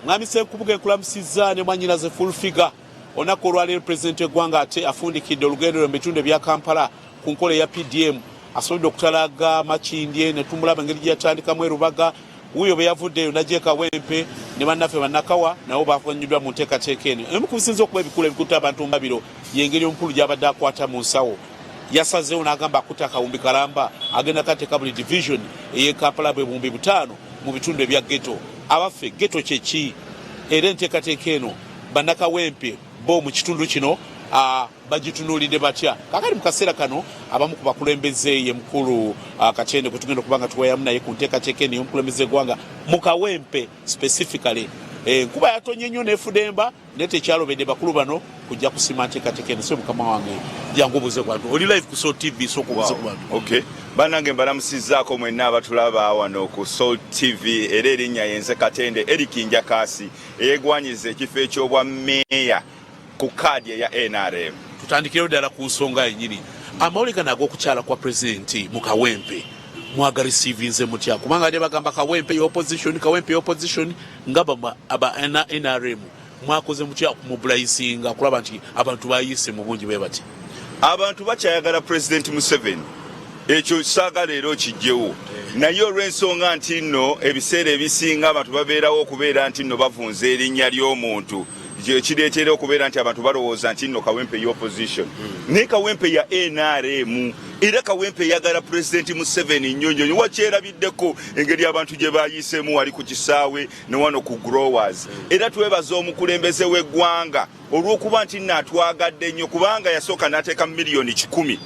Mwami Ssenkubuge, nkulamusizza ne mwannyinaze Full Figure. Olunaku olwaleero Pulezidenti w'eggwanga ate afundikidde olugendo lwe mu bitundu ebya Kampala ku nkola eya PDM. Asobodde okutalaga Makindye ne tumulaba engeri gye yatandikamu e Rubaga, wuuyo bwe yavuddeeyo n'ajja e Kawempe ne bannaffe Bannakawa nabo bavannyuddwa mu nteekateeka eno. Ebimu ku bisinze okuba ebikulu ebikutte abantu mu mbabiro y'engeri omukulu gy'abadde akwata mu nsawo. Yasazeewo n'agamba akutte akawumbi kalamba agenda kateeka buli division ey'e Kampala bwe 5000 mu bitundu ebya ghetto. Abaffe, ghetto kye ki? Era enteekateeka eno Bannakawempe bo mu kitundu kino bagitunuulidde batya? Kakati mu kaseera kano abamu ku bakulembeze ye mukulu Katende kwe tugenda okuba nga tuwayamu naye ku nteekateeka eno ey'omukulembeze eggwanga mu Kawempe specifically. Enkuba yatonye nnyo n'efudemba, naye tekyalobedde bakulu bano kujja kusima nteekateeka eno. So mukama wange, jangu obuuze ku bantu. Oli live ku Salt TV, sooka obuuze ku bantu. Okay, bannange, mbalamusizzaako mwenna abatulaba wano ku Salt TV. Era erinnya yenze Katende Eric Njakaasi, eyegwanyiza ekifo eky'obwa meeya ku kaadi eya NRM. Tutandikirewo ddala ku nsonga yennyini. Amawulire gano ag'okukyala kwa Pulezidenti mu Kawempe mwagarisiivinze mutya? Kubanga ate bagamba Kawempe opposition, Kawempe opposition. Nga aba NRM mwakoze mutya okumumobilizinga kulaba nti abantu bayiise mu bungi bwe bati? Abantu bakyayagala Pulezidenti Museveni, ekyo saagala era okijjewo, naye olw'ensonga nti nno ebiseera ebisinga abantu babeerawo okubeera nti nno bavunza erinnya ly'omuntu, kireetera okubeera nti abantu balowooza nti nno Kawempe ye opposition. Naye Kawempe ya NRM, era Kawempe eyagala Pulezidenti Museveni nnyo nnyo. Wakyerabiddeko engeri abantu gye bayiseemu wali ku kisaawe ne wano ku Growers. Era twebaza omukulembeze w'eggwanga olw'okuba nti nno atwagadde nnyo, kubanga yasooka n'ateeka 100,000,000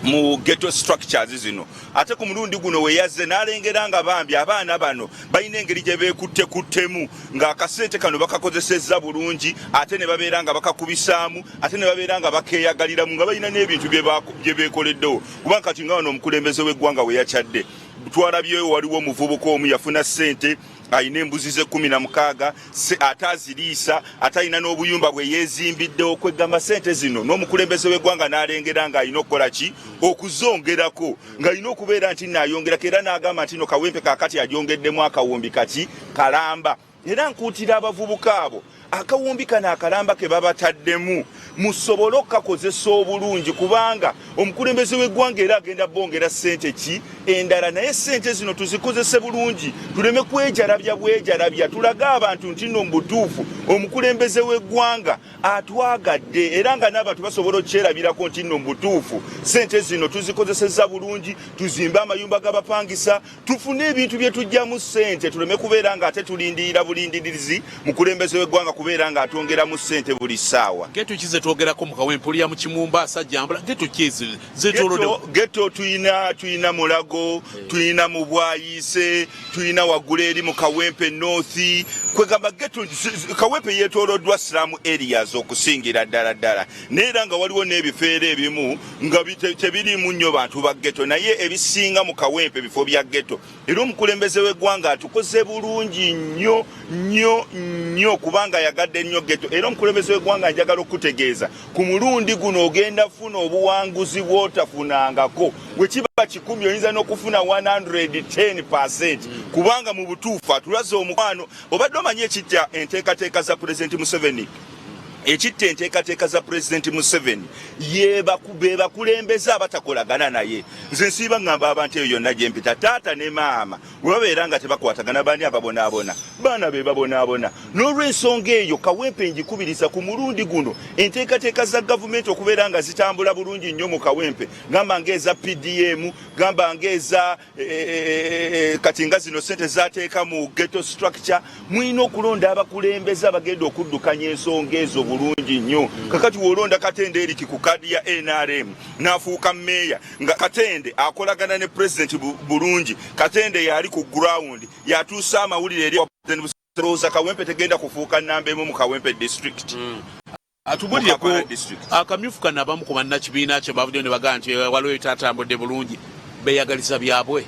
mu ghetto structures zino. Ate ku mulundi guno we yazze n'alengera nga bambi abaana bano balina engeri gye beekuttekuttemu, ng'akasente kano bakakozesezza bulungi, ate ne babeera nga bakakubisaamu, ate ne babeera nga bakeeyagaliramu, nga balina n'ebintu bye beekoleddewo. Kubanga kati nga wano omukulembeze w'eggwanga we yakyadde, twalabyewo waliwo omuvubuka omu yafuna ssente, alina embuzi ze 16, ate aziriisa, ate alina n'obuyumba bwe yeezimbiddewo. Kwegamba ssente zino n'omukulembeze w'eggwanga n'alengera ng'alina okukola ki? Okuzongerako, ng'alina okubeera nti naayongerako. Era n'agamba nti no Kawempe kaakati agyongeddemu akawumbi kati kalamba. Era nkuutira abavubuka abo, akawumbi kano akalamba ke babataddemu musobole okukakozesa obulungi, kubanga omukulembeze w'eggwanga era agenda bongera ssente ki endala. Naye ssente zino tuzikozese bulungi, tuleme kwejalabya bwejalabya, tulage abantu nti nno mu butuufu omukulembeze w'eggwanga atwagadde, era nga n'abantu basobola okukyerabirako nti nno mu butuufu ssente zino tuzikozesezza bulungi, tuzimbe amayumba g'abapangisa, tufune ebintu bye tujjamu ssente, tuleme kubeera nga ate tulindirira bulindirizi mukulembeze w'eggwanga kubeera nga atwongeramu ssente buli ssaawa. Ghetto ki zetwogerako mu Kawempe? Olya mu Kimumba, Sajjambula, ghetto ki ezo zetolodde? Ghetto tuyina Mulago, tuyina mu Bwayiise, tuyina waggulu eri mu Kawempe North. Kwegamba ghetto Kawempe yeetooloddwa slum areas okusingira ddala ddala, naye era nga waliwo n'ebifeero ebimu nga tebiriimu nnyo bantu ba ghetto, naye ebisinga mu Kawempe bifo bya ghetto. Era omukulembeze w'eggwanga atukoze bulungi nnyo nnyo nnyo, kubanga ayagadde nnyo ghetto. Era omukulembeze w'eggwanga, njagala okutegeeza, ku mulundi guno ogenda funa obuwanguzi bw'otafunangako. Bwe kiba 100, oyinza n'okufuna 110, kubanga mu butuufu atulaze omukwano. Obadde omanyi ekijja enteekateeka za Pulezidenti Museveni, ekitta enteekateeka za Pulezidenti Museveni be bakulembeze abatakolagana naye. Nze nsiiba ŋŋamba abantu eyo yonna gye mpita, taata ne maama bwe babeera nga tebakwatagana, bani ababonaabona? Baana be babonaabona. N'olw'ensonga eyo, Kawempe ngikubiriza ku mulundi guno enteekateeka za gavumenti okubeera nga zitambula bulungi nnyo mu Kawempe, gamba ng'eza PDM, gamba ng'eza kati nga zino sente zateeka mu ghetto structure. Mulina okulonda abakulembeze abagenda okuddukanya ensonga ezo bulungi nnyo. Kakati wolonda Katende Eriki ku kaadi ya NRM n'afuuka meeya, nga Katende akolagana ne Pulezidenti bulungi, Katende yali ku ground, yatuusa amawulire eri. Lowooza Kawempe tegenda kufuuka namba 1 mu Kawempe District? Atubulireko akamyufu kano. Abamu ku bannakibiina kye bavuddeyo ne bagamba nti waliwo ebitatambudde bulungi, beeyagaliza byabwe.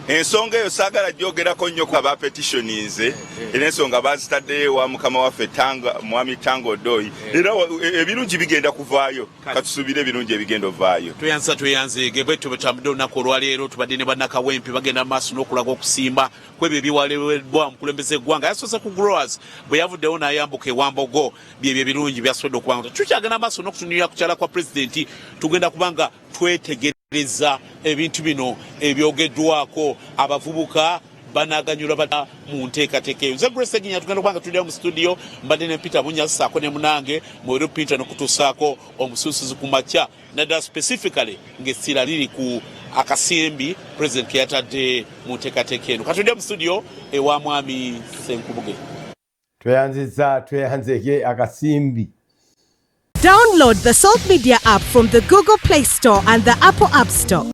Ensonga eyo saagala gyogerako nnyo kuba bapetitioninze, era ensonga bazitaddeyo ewa mukama waffe Tanga, mwami Tanga Odoi, era ebirungi bigenda kuvaayo. Katusuubire ebirungi ebigenda ovaayo. Tweyanza, tweyanzeege. Bwetyo bwe tutambudde olunaku olwaleero. Tubadde ne bannakawempe bagenda mu maaso n'okulaga okusimba ku ebyo ebiwaleweddwa omukulembeze eggwanga. Yasoose ku Growers, bwe yavuddewo n'ayambuka ewambogo. Byebyo ebirungi byasobodde okubanga tukyagenda maaso n'okutunulira kukyala kwa pulezidenti. Tugenda kubanga twetegereza ebintu bino ebyogeddwako, abavubuka banaganyulwa bata mu nteekateeka eyo. Nze Grace Seginya, tugenda kubanga tulira mu studio. Mbadde ne Peter Bunya saako ne munange Mweru Peter, n'okutuusaako omusuusuzi ku makya, naddala specifically ng'essira liri ku akasimbi president ke yatadde mu nteekateeka eno. Katudde mu studio ewa mwami Senkubuge. Tweyanziza, tweyanzege akasimbi. Download the Salt Media app from the Google Play Store and the Apple App Store.